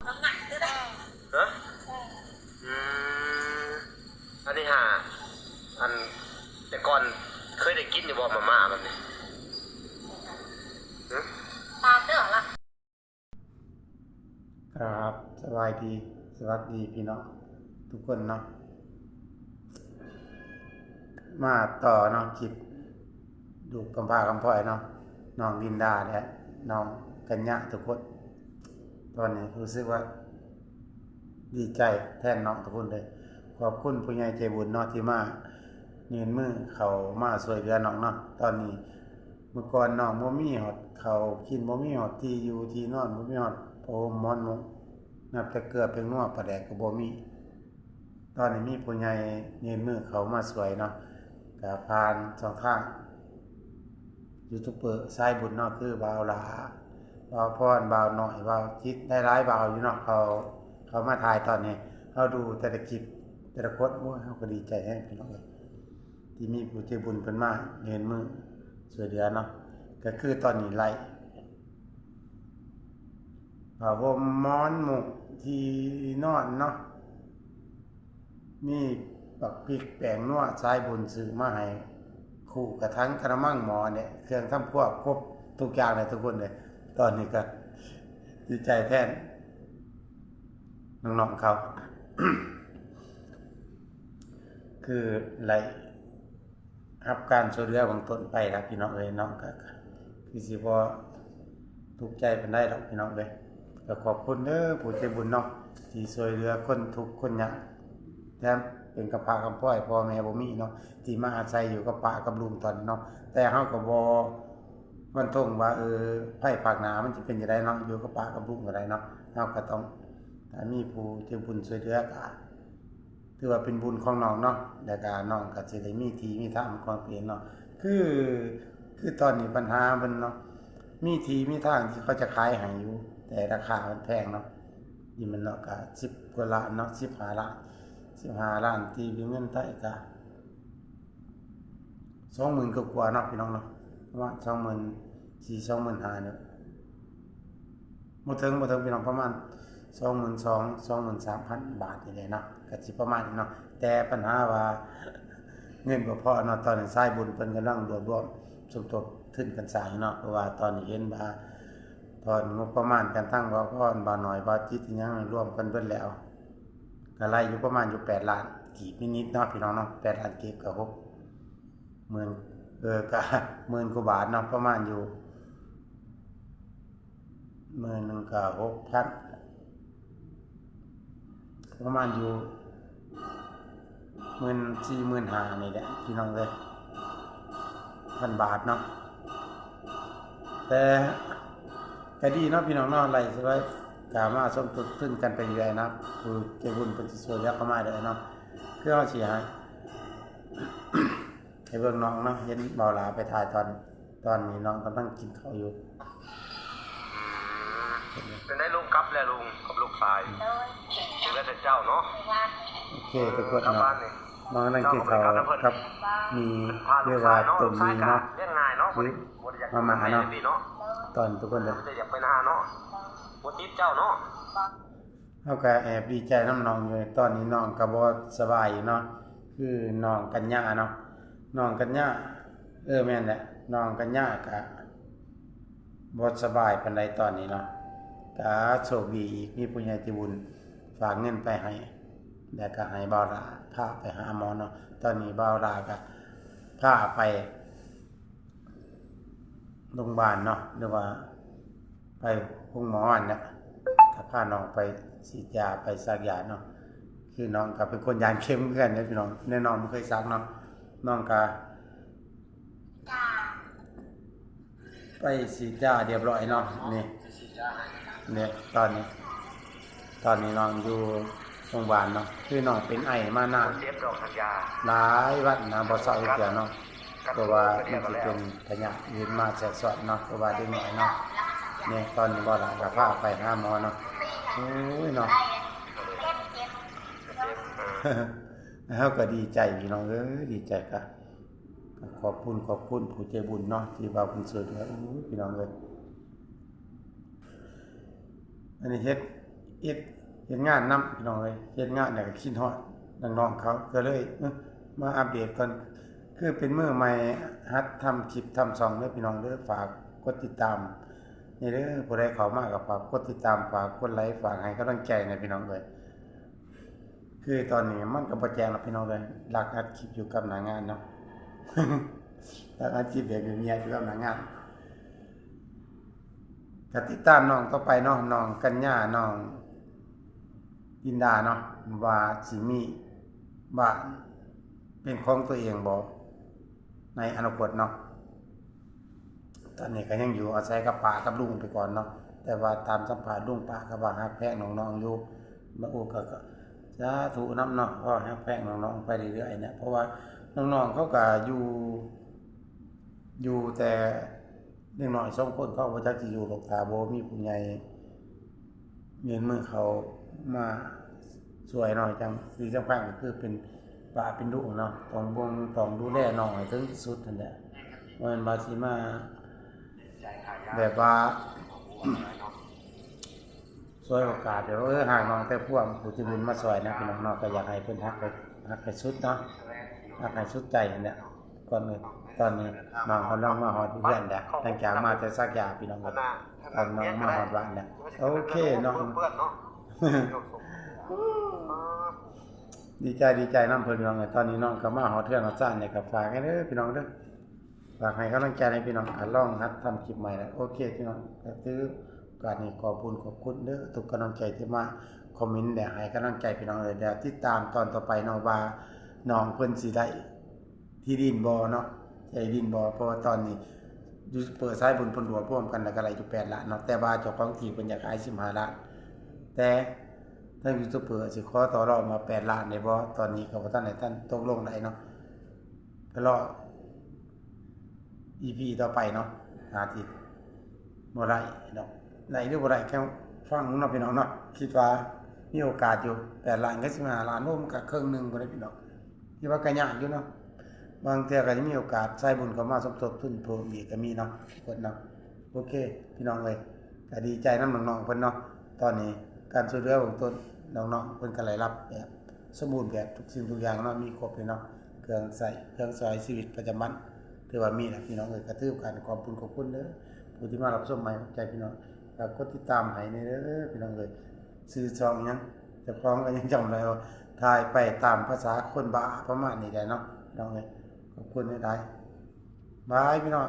ຮະ? ອືມ ອັນນີ້ຫາ ອັນ ແຕ່ກ່ອນເຄີຍໄດ້ກິນຢູ່ບໍ່ ມາມ່າແບບນີ້? ຮະ? ຕາມເດີລະ. ครับ ສະບາຍດີ ສະຫວັດດີພີ່ນ້ອງທຸກຄົນເນາະ ມາຕໍ່ເນາະ ຄລິບລູກກຳພ້າກຳພ້ອຍເນາະ ນ້ອງລິນດາ ແລະ ນ້ອງກັນຍາ ທຸກຄົນ. ຕອນນີ້ຮູ້ສຶກວ່າດີໃຈແທນນ້ອງທຸກຄົນເລີຍ. ຂອບຄຸນຜູ້ໃຫຍ່ໃຈບຸນເນາະ ທີ່ມາຍື່ນມືເຂົ້າມາຊ່ວຍເຫຼືອນ້ອງເນາະ. ຕອນນີ້ ເມື່ອກ່ອນນ້ອງບໍ່ມີຮອດເຂົ້າກິນ ບໍ່ມີຮອດທີ່ຢູ່ທີ່ນອນ ບໍ່ມີຮອດຜ້າຫົ່ມໝອນມຸ້ງ ນັບແຕ່ເກືອ ແປ້ງນົວ ປາແດກກໍບໍ່ມີ. ຕອນນີ້ມີຜູ້ໃຫຍ່ຍື່ນມືເຂົ້າມາຊ່ວຍເນາະ ກະຜ່ານຊ່ອງທາງຢູທູບເບີສາຍບຸນເນາະ ຄືບ່າວຫຼ້າ ບ່າວພອນ ບ່າວນ້ອຍ ບ່າວຈິດ ຫຼາຍໆບ່າວຢູ່ເນາະ ເຂົາ ເຂົາມາຖ່າຍ. ຕອນນີ້ເຮົາດູແຕ່ລະຄລິບແຕ່ລະຄົນ ໂອ້ຍ ເຮົາກໍດີໃຈແຮງພີ່ນ້ອງເອີຍ ທີ່ມີຜູ້ໃຈບຸນເພິ່ນມາຍື່ນມືຊ່ວຍເຫຼືອເນາະ ກໍຄືຕອນນີ້ໄລ່ຜ້າຫົ່ມໝອນມຸ້ງທີ່ນອນເນາະ ມີບັກພິກ ແປ້ງນົວ ສາຍບຸນຊື້ມາໃຫ້ ຄູ່ກະຖັງ ກະລະມັງ ໝໍ້ ເນຍ ເຄື່ອງທຳຄົວ ຄົບທຸກຢ່າງເລີຍທຸກຄົນເລີຍ. ຕອນນີ້ກໍດີໃຈແທນນ້ອງໆເຂົາ ຄືໄດ້ ຮັບການຊ່ວຍເຫຼືອເບື້ອງຕົ້ນໄປລະພີ່ນ້ອງເອີຍເນາະ ກໍຄືຊິບໍ່ທຸກໃຈປານໃດດອກພີ່ນ້ອງເອີຍ. ກໍຂອບຄຸນເດີຜູ້ໃຈບຸນເນາະ ທີ່ຊ່ວຍເຫຼືອຄົນທຸກຄົນຍາກ ແຖມເປັນກຳພ້າກຳພ້ອຍ ພໍ່ແມ່ບໍ່ມີເນາະ ທີ່ມາອາໄສຢູ່ກັບປ້າກັບລຸງຕອນນີ້ເນາະ. ແຕ່ເຮົາກໍບໍ່ຟັນທົງວ່າ ເອີ ພາຍພາກໜ້າມັນຈະເປັນຈັ່ງໃດເນາະ ຢູ່ກັບປ້າກັບລຸງກໍໄດ້ເນາະ. ເຮົາກໍຕ້ອງ ຖ້າມີຜູ້ໃຈບຸນຊ່ວຍເຫຼືອກໍ ຖືວ່າເປັນບຸນຂອງນ້ອງເນາະ ແລ້ວກະນ້ອງກະຊິໄດ້ມີທີ່ມີທາງຂອງຕົວເອງເນາະ. ຄື ຄືຕອນນີ້ບັນຫາເພິ່ນເນາະ ມີທີ່ມີທາງທີ່ເຂົາຈະຂາຍໃຫ້ຢູ່ ແຕ່ລາຄາມັນແພງເນາະ ທີ່ມັນເນາະ ກະສິບກວ່າລ້ານເນາະ ສິບຫ້າລ້ານ ສິບຫ້າລ້ານ ຕີເປັນເງິນໄທກະ ສອງໝື່ນກວ່າໆເນາະ ພີ່ນ້ອງເນາະ ປະມານສອງໝື່ນສີ່ ສອງໝື່ນຫ້ານີ້ ບໍ່ເຖິງ ບໍ່ເຖິງ ພີ່ນ້ອງ ປະມານສອງໝື່ນສອງ ສອງໝື່ນສາມພັນບາດນີ້ແຫຼະເນາະ ກະຊິປະມານນີ້ເນາະ. ແຕ່ບັນຫາວ່າເງິນບໍ່ພໍເນາະ ຕອນນີ້ສາຍບຸນເພິ່ນກຳລັງລວບລວມສົມທົບທຶນກັນສ້າງເນາະ ເພາະວ່າຕອນນີ້ເຫັນວ່າຖອນງົບປະມານກັນ ທັງບ່າວພອນ ບ່າວນ້ອຍ ບ່າວຈິດ ອີ່ຫຍັງລວມກັນເບິດແລ້ວ ກະໄລ່ຢູ່ປະມານຢູ່ແປດລ້ານກີບນິດໆເນາະ ພີ່ນ້ອງເນາະ ແປດລ້ານກີບກະຫົກໝື່ນ ເອີ ກະໝື່ນກວ່າບາດເນາະ ປະມານຢູ່ ໝື່ນໜຶ່ງກະຫົກພັນ ປະມານຢູ່ໝື່ນສີ່ ໝື່ນຫ້ານີ້ແຫຼະ ພີ່ນ້ອງເອີຍ ພັນບາດເນາະ. ແຕ່ກະດີເນາະ ພີ່ນ້ອງເນາະ ໄລ່ສະບາຍ ກະມາສົມທົບທຶນກັນໄປເລື້ອຍເນາະ ຜູ້ໃຈບຸນເພິ່ນຊິຊ່ວຍເຫຼືອເຂົ້າມາເລື້ອຍເນາະ ຄືເຮົາຊິໃຫ້ ໃຫ້ເບິ່ງນ້ອງເນາະ ເຫັນບ່າວຫຼ້າໄປຖ່າຍຕອນ ຕອນນີ້ນ້ອງກຳລັງກິນເຂົ້າຢູ່. ອືມ ເປັນໃດລຸງ ກັບແລ້ວລຸງກັບລູກຊາຍ? ໂດຍ ເຖິງແລ້ວແຕ່ເຈົ້າເນາະ. ໂອເຄ ທຸກຄົນເນາະ ນ້ອງກຳລັງກິນເຂົ້າກັບມີ ຫຼືວ່າຕົ້ມໝີ່ເນາະ ຫຼືມາມ່າເນາະ ຕອນທຸກຄົນເດີ ຢາກໄປນາເນາະ ບໍ່ຕິດເຈົ້າເນາະ. ເຮົາກໍແອບດີໃຈນຳນ້ອງຢູ່ ຕອນນີ້ນ້ອງກໍບໍ່ສະບາຍຢູ່ເນາະ ຄືນ້ອງກັນຍາເນາະ ນ້ອງກັນຍາ ເອີ ແມ່ນແຫຼະ ນ້ອງກັນຍາກໍບໍ່ສະບາຍປານໃດຕອນນີ້ເນາະ. ກໍໂຊກດີອີກ ມີຜູ້ໃຫຍ່ໃຈບຸນຝາກເງິນໄປໃຫ້ ແລ້ວກໍໃຫ້ບ່າວຫຼ້າພາໄປຫາໝໍເນາະ. ຕອນນີ້ບ່າວຫຼ້າກໍພາໄປ ໂຮງບານເນາະ ຫຼືວ່າໄປໂຮງໝໍຫັ້ນແຫຼະ ກໍພານ້ອງໄປສີດຢາ ໄປສັກຢາເນາະ. ຄືນ້ອງກໍເປັນຄົນຢ້ານເຂັມຄືກັນເດ້ພີ່ນ້ອງ ແຕ່ນ້ອງບໍ່ເຄີຍສັກເນາະ. ນ້ອງກໍໄປສີດຢາຮຽບຮ້ອຍເນາະ. ນີ້ ນີ້ ຕອນນີ້ ຕອນນີ້ນ້ອງຢູ່ໂຮງບານເນາະ ຄືນ້ອງເປັນໄອມານານ ເຈັບດອກສັກຢາ ຫຼາຍວັນນະ ບໍ່ເຊົາຈັກເທື່ອເນາະ ເພາະວ່າມັນຊິເປັນພະຍາດອື່ນມາແຊກຊ້ອນເນາະ ເພາະວ່າເດັກນ້ອຍເນາະ. ນີ້ຕອນນີ້ບໍ່ຫຼາຍກໍພາໄປຫາໝໍເນາະ. ໂອ້ຍເນາະ ເຮົາກໍດີໃຈພີ່ນ້ອງເອີຍ ດີໃຈ ກໍ ກໍຂອບຄຸນ ຂອບຄຸນຜູ້ໃຈບຸນເນາະ ທີ່ວ່າເພິ່ນຊ່ວຍເຫຼືອ. ໂອ້ຍ ພີ່ນ້ອງເອີຍ ອັນນີ້ເຮັດ ເຮັດ ເຮັດງານນຳພີ່ນ້ອງເອີຍ ເຮັດງານແລ້ວກໍຄິດຮອດນ້ອງໆເຂົາ ກໍເລີຍ ເອີ ມາອັບເດດກ່ອນ ຄືເປັນມື້ໃໝ່ຫັດທຳຄລິບທຳຊ່ອງເດີພີ່ນ້ອງເດີ ຝາກກົດຕິດຕາມແດ່ເດີ ຜູ້ໃດເຂົ້າມາກໍຝາກກົດຕິດຕາມ ຝາກກົດໄລ ຝາກໃຫ້ກຳລັງໃຈແດ່ພີ່ນ້ອງເອີຍ. ຄືຕອນນີ້ມັນກໍບໍ່ແຈ້ງແລ້ວພີ່ນ້ອງເອີຍ ລັກອັດຄລິບຢູ່ກັບໜ້າງານເນາະ ລັກອັດຄລິບແບບງຽບໆຢູ່ກັບໜ້າງານ. ກໍຕິດຕາມນ້ອງຕໍ່ໄປເນາະ ນ້ອງກັນຍາ ນ້ອງ ລິນດາເນາະ ວ່າຊິມີບ້ານເປັນຂອງຕົວເອງບໍ່ໃນອະນາຄົດເນາະ. ຕອນນີ້ກໍຍັງຢູ່ອາໄສກັບປ້າກັບລຸງໄປກ່ອນເນາະ ແຕ່ວ່າຕາມສຳພາດລຸງປ້າກໍວ່າຮັກແພງນ້ອງໆຢູ່ ມາໂອ້ກໍ ກໍສາທຸນຳເນາະ ກໍຮັກແພງນ້ອງໆໄປເລື້ອຍໆນີ້ ເພາະວ່ານ້ອງໆເຂົາກໍຢູ່ ຢູ່ແຕ່ເດັກນ້ອຍສອງຄົນ ເຂົາບໍ່ຈັກຊິຢູ່ດອກ ຖ້າບໍ່ມີຜູ້ໃຫຍ່ຍື່ນມືເຂົ້າມາຊ່ວຍເນາະ ຈັ່ງ ທີ່ສຳຄັນກໍຄືເປັນປ້າເປັນລຸງເນາະ ຕ້ອງເບິ່ງຕ້ອງດູແລນ້ອງໃຫ້ເຖິງທີ່ສຸດຫັ້ນແຫຼະ ບໍ່ແມ່ນວ່າຊິມາແບບວ່າ ສວຍໂອກາດ ແບບວ່າ ເອີ ຫາກນ້ອງແຕ່ພວງ ຜູ້ທີ່ບຸນມາຊ່ອຍນະພີ່ນ້ອງເນາະ ກໍຢາກໃຫ້ເພິ່ນຮັກ ຮັກໃຫ້ສຸດເນາະ ຮັກໃຫ້ສຸດໃຈຫັ້ນແຫຼະ. ກ່ອນອື່ນ ຕອນນີ້ນ້ອງກຳລັງມາຮອດເຮືອນແລ້ວ ຫຼັງຈາກມາແຕ່ສັກຢາພີ່ນ້ອງເອີຍ ຕອນນ້ອງມາຮອດບ້ານແລ້ວ ໂອເຄເນາະ ດີໃຈ ດີໃຈນຳເພິ່ນພີ່ນ້ອງເອີຍ. ຕອນນີ້ນ້ອງກໍມາຮອດເຮືອນຮອດຊານແລ້ວ ກໍຝາກໃຫ້ເດີພີ່ນ້ອງເດີ ຝາກໃຫ້ກຳລັງໃຈໃຫ້ພີ່ນ້ອງ ອາ ລອງຫັດທຳຄລິບໃໝ່ແລ້ວ ໂອເຄພີ່ນ້ອງ ກໍຖືໂອກາດນີ້ຂອບບຸນຂອບຄຸນເດີ ທຸກກຳລັງໃຈທີ່ມາຄອມເມັນ ແລະ ໃຫ້ກຳລັງໃຈພີ່ນ້ອງເອີຍ. ແລ້ວຕິດຕາມຕອນຕໍ່ໄປເນາະ ວ່ານ້ອງເພິ່ນຊິໄດ້ທີ່ດິນບໍ່ເນາະ ໄດ້ທີ່ດິນບໍ່ ເພາະວ່າຕອນນີ້ຢູທູບເປີສາຍບຸນເພິ່ນລວບລວມກັນ ແລ້ວກໍໄດ້ຢູ່ແປດລ້ານເນາະ ແຕ່ວ່າເຈົ້າຂອງທີ່ເພິ່ນຢາກຂາຍສິບຫ້າລ້ານ ແຕ່ທາງຢູທູບເປີຊິຂໍຕໍ່ລອງມາແປດລ້ານໄດ້ບໍ່ ຕອນນີ້ກໍບໍ່ທັນໄດ້ ທັນຕົກລົງໄດ້ເນາະ ກໍລໍ ອີພີຕໍ່ໄປເນາະ ອາດຊິບໍ່ໄດ້ດອກ ໄດ້ຫຼືບໍ່ໄດ້ ແຄ່ຟັງເນາະພີ່ນ້ອງເນາະ. ຄິດວ່າມີໂອກາດຢູ່ ແປດລ້ານກັບສິບຫ້າລ້ານ ໂອ້ ມັນກໍເຄິ່ງໜຶ່ງພຸ້ນເດ້ພີ່ນ້ອງ ທີ່ວ່າກໍຍາກຢູ່ເນາະ ບາງເທື່ອກໍຈະມີໂອກາດສາຍບຸນເຂົ້າມາສົມທົບທຶນເພີ່ມອີກກໍມີເນາະ ທຸກຄົນເນາະ. ໂອເຄພີ່ນ້ອງເອີຍ ກໍດີໃຈນຳນ້ອງໆເພິ່ນເນາະ. ຕອນນີ້ການຊ່ວຍເຫຼືອເບື້ອງຕົ້ນ ນ້ອງໆເພິ່ນກໍໄດ້ຮັບແບບສົມບູນແບບທຸກສິ່ງທຸກຢ່າງເນາະ ມີຄົບເລີຍເນາະ ເຄື່ອງໃຊ້ເຄື່ອງສອຍຊີວິດປະຈຳວັນ ຖືວ່າມີແຫຼະພີ່ນ້ອງເອີຍ. ກໍຖືການຂອບຄຸນຂອບຄຸນເດີ ຜູ້ທີ່ມາຮັບຊົມໃໝ່ ຂອບໃຈພີ່ນ້ອງ ຝາກກົດຕິດຕາມໃຫ້ແດ່ເດີພີ່ນ້ອງເອີຍ. ຊື່ຊ່ອງຫຍັງ ເຈົ້າຂອງກໍຍັງຈຳໄດ້ວ່າ ຖ່າຍໄປຕາມພາສາຄົນບ້າ ປະມານນີ້ແຫຼະເນາະ ພີ່ນ້ອງເອີຍ. ຂອບຄຸນຫຼາຍໆ ບາຍພີ່ນ້ອງ.